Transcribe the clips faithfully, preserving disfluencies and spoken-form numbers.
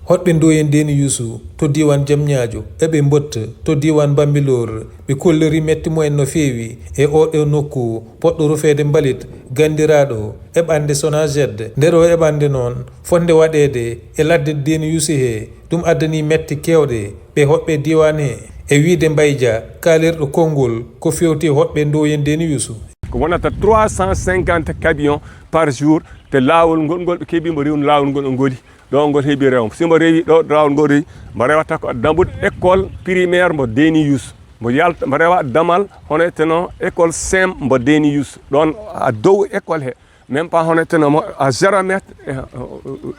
Hoɗɓe Ndoyen Deni Yusu to diiwaan Jamñaajo e ɓe Mbot to diiwaan Bambilor, ɓe kolliri metti mumen no feewi e oo ɗoo nokku potɗo rufeede mbalit ganndiraaɗo eɓɓannde Sonaged. Nde ɗoo eɓɓannde noon fotnde waɗeede e ladde Deni Yusu hee, ɗum addanii metti keewɗe ɓe hoɗɓe diiwaan hee. E wiyde Mbaye Dia, kaalirɗo konngol ko feewti hoɗɓe Ndoyen Deni Yusu. Ko wonata trois cent cinquante camions par jour, te laawol ngol, ngol ɓe keɓi mbo rewni laawol ngol o ngoli. Ɗo ngol heɓi rewo. Si mbo rewi ɗo, laawol ngol rewi, mbo rewata ko dambuɗe école primaire mbo Deni Yusu. Mbo yalta, mbo rewa damal, hono eteno école sem mbo Deni Yusu. Ɗon a dow école he. Même pas hono eteno mo a zéro mètre, eh,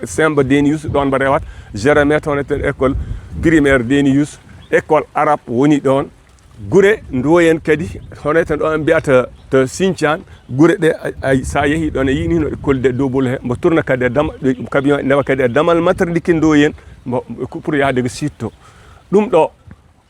sem mbo Deni Yusu, ɗon mbo rewata zéro mètre, hono eteno école primaire Deni Yusu. École arabe woni ɗon. Gure Ndoyen kadi, hono eteno ɗo en mbiyata to Sinthiane, gure ɗe, ay, ay, sa yehi ɗon, a yii ni no ɗe kolli de dow bolo he, mbo tourna kadi e dam-, ɗe camion ndewa kadi e damal matrandiki Ndoyen, mbo, ko pour yahde ko sitto. Ɗum ɗo,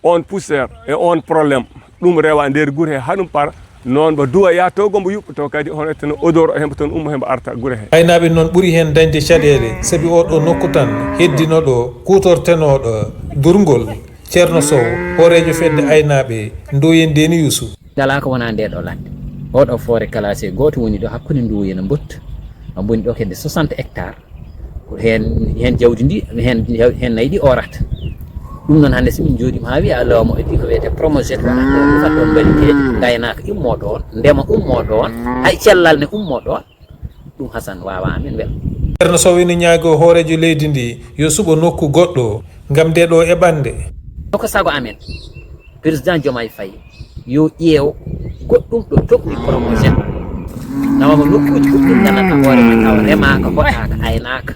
on poussière e on problème, ɗum rewa nder gure he, haɗum par, noon mbo duwa yahtogo mbo yuɓɓoto kadi, hono eteno odeur o hembo toon ummo hembo arta gure he. Aynaaɓe noon ɓuri heen dañde caɗeele, sabi oo ɗoo nokku tan heddino ɗo kuutortenooɗo durngol. Ceerno Sow, hooreejo fedde aynaaɓe Ndoyen Deni Yusu. Ngalaa ko wonaa ndee ɗoo ladde. Oo ɗoo forêt classée gooto woni ɗo hakkunde Ndoyen e Mbot. Omo woni ɗo hedde soixante hectares. Ko heen, heen jawdi ndi, heen, heen nayi ɗi oorata. Ɗum noon hannde so min njooɗiima haa wiya loomo e ɗi ko wiyetee Promojet wonaa ɗo, ɗo fat ɗoon mbaɗi keedi, ngaynaaka ummoo ɗoon, ndema ummoo ɗoon, hay cellal ne ummoo ɗoon. Ɗum Hasan waawaa amen wela. Ceerno Sow ina ñaagoo hooreejo leydi ndi yo suɓo nokku goɗɗo ngam ndee ɗoo eɓɓannde. Ko sago amen, Président Diomaye Faye yo ƴeew goɗɗum ɗo tokni Promojet. Nawa mo nokkuuji goɗɗum nganata hoore ma tawa remaaka, hoɗaaka, aynaaka.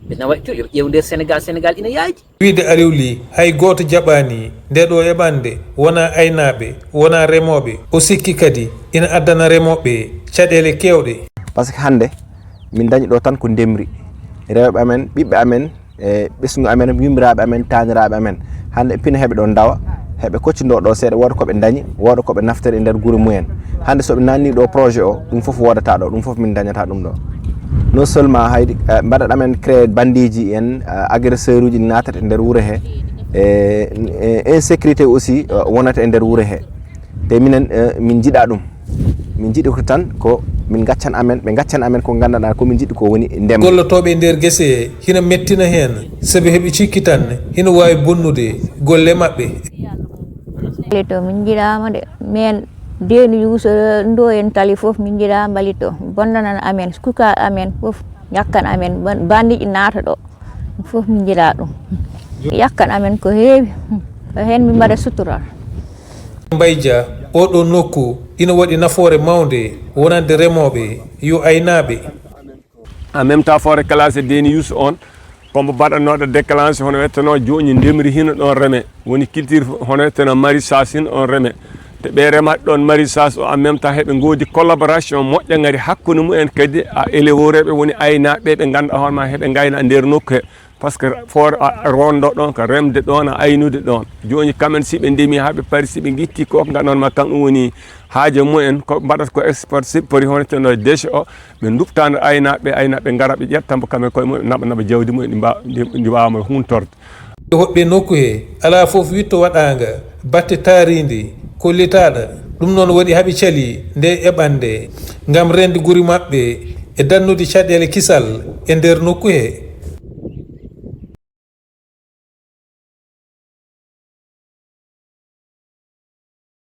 Ɓe nawa to yo ƴeew nder Sénégal, Sénégal ina yaaji. Wiyde Aliou Ly, hay gooto jaɓaani ndee ɗoo eɓɓannde, wonaa aynaaɓe, wonaa remooɓe. O sikki kadi ina addana remooɓe caɗeele keewɗe. Par ce que hannde, min ndañi ɗo tan ko ndemri. Rewɓe amen, ɓiɓɓe amen, e ɓesngu amen, yummiraaɓe amen, taaniraaɓe amen. Hannde ɓe pina heɓe ɗo ndawa, heɓe koccindoo ɗo seeɗa, wooda ko ɓe ndañi, wooda ko ɓe naftiri e nder gure mumen. Hannde so ɓe naanni ɗo projet o, ɗum fof woodata ɗo, ɗum fof min ndañata ɗum ɗo. Non seulement haydi, eh, mbaɗat amen créé bandeeji en, eh, agresseur uji naatata e nder wuro he, e, e insécurité aussi, eh, wonata e nder wuro he. Te minen, eh, min njiɗa ɗum. Min njiɗi ko tan ko min ngaccan amen, ɓe ngaccan amen ko nganndanɗaa ko min njiɗi ko woni ndema. Gollotooɓe e nder gese he hina mettina heen, sabi heɓe cikki tan hina waawi bonnude golle maɓɓe. Mbalit o, min njiɗaama de. Min Deni Yusu, Ndoyen tali fof, min njiɗaa mbalit o. Bonnanan amen, sukaaɓe amen fof, yakkan amen, ban-, bandiiji naata ɗo. Ɗum fof min njiɗaa ɗum. Yakkan amen ko heewi. Ko heen min mbaɗa sutural. Mbaye Dia, oo ɗoo nokku ina waɗi nafoore mawnde wonande remooɓe yo aynaaɓe. En même temps, forêt classée Deni Yusu on, ko mbo mbaɗannooɗo déclenché, hono wettenoo jooni ndemri hino ɗon reme. Woni culture hono wettenoo maraîchage hino ɗon reme. Te ɓe remata ɗon maraîchage o, en même temps, heɓe ngoodi collaboration moƴƴa ngari hakkunde mumen kadi, a éleveur ɓe woni aynaaɓe ɓe ngannduɗaa hoore ma heɓe ngayna nder nokku he. Par ce que for a rondo ɗon, ka remde ɗon, a aynude ɗon. Jooni kamen si ɓe ndemi haa ɓe pari, si ɓe ngitti ko ngannduɗaa ma kan ɗum woni haaje mumen, ko mbaɗata ko export si pori hono teno déchets o, ɓe nduɓtano aynaaɓe, aynaaɓe ngara ɓe ƴetta mbo kamɓe koye mumen, naɓa, naɓa jawdi mumen, ɗi mba-, ɗi, ɗi waawama huntorde. Hoɗɓe nokku he, alaa fof witto waɗaanga, batte taariindi, kollitaaɗa. Ɗum noon waɗi haɓe cali nde eɓɓannde, ngam rende guri maɓɓe e dannude caɗeele kisal e nder nokku he.